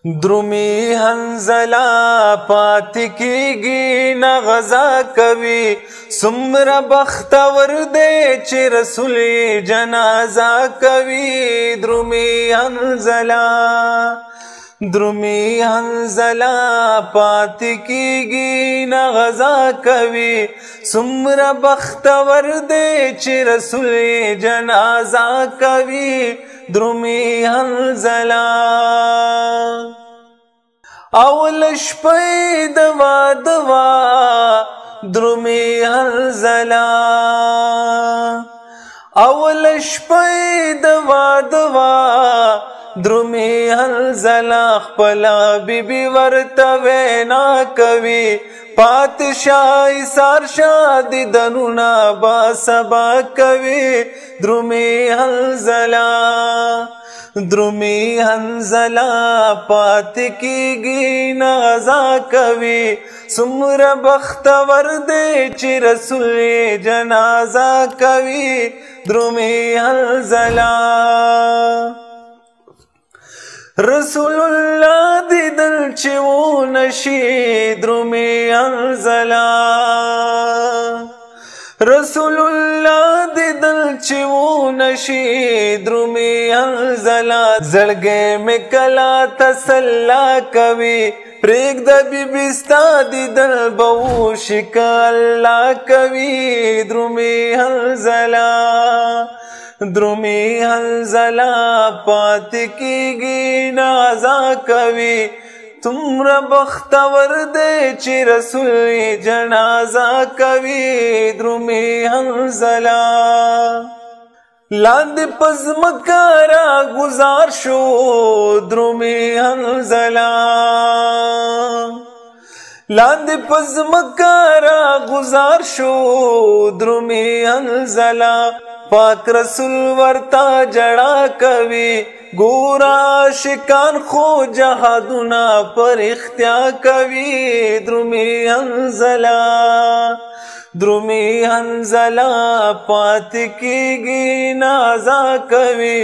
درومي حنظله پاتې کیږي نه غزا کوي، څومره بختور دی چې رسول جنازه کوي. درومي حنظله، درومي حنظله پاتې کیږي نه غزا کوي، څومره بختور دی چې رسول جنازه کوي. درومي حنظله. اول شپې د واده، درومي حنظله. اول شپې د واده، درومي حنظله. خپل بیبي ورته وینا کوي، پاتشاهي سار شاد دنونه با سبا کوي. درومي حنظله، درومي حنظله پاتې کیږي نه غزا کوي، څومره بختور دی چې رسول جنازه کوي. درومي حنظله. رسول الله دیدل چې ونشي، درومي حنظله. رسول الله دیدل چې ونشي، درومي حنظله. زړګې مې کلا تسلا کوي، پرېږده بیبي ستا دیدل به وشي که الله کوي. درومي حنظله، درومي حنظله پاتې کیږي نه غزا کوي، تمره بختور دی چې رسول جنازه کوي. درومي حنظله. لاندې پزمکه را گزار شو، درومي حنظله. لاندې پزمکه را گزار شو، درومي حنظله. پاک رسول ورته جړا کوي، ګورا شکان خو جهادونه پر اختیا کوي. درومي حنظله، درومي حنظله پاتې کیږي نه غزا کوي،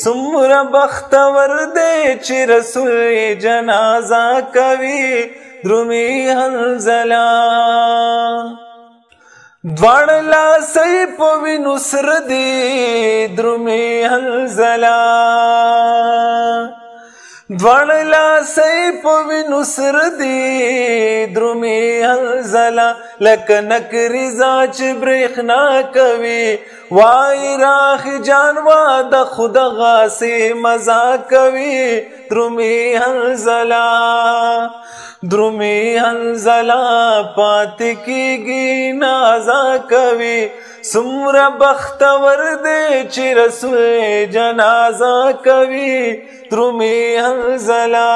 څومره بختور دی چې رسول جنازه کوي. درومي حنظله. دواړه لاسې په وینو سره دي، درومي حنظله. دواړه لاسې په وینو سره دي، درومي حنظله. لکه نکریزه چې برېښنا کوي، وای راخ جان وا د خود غاسې مزا کوي. درومي حنظله، درومي حنظله پاتې کیږي نه غزا کوي، څومره بختور دی چې رسول جنازه کوي. درومي حنظله.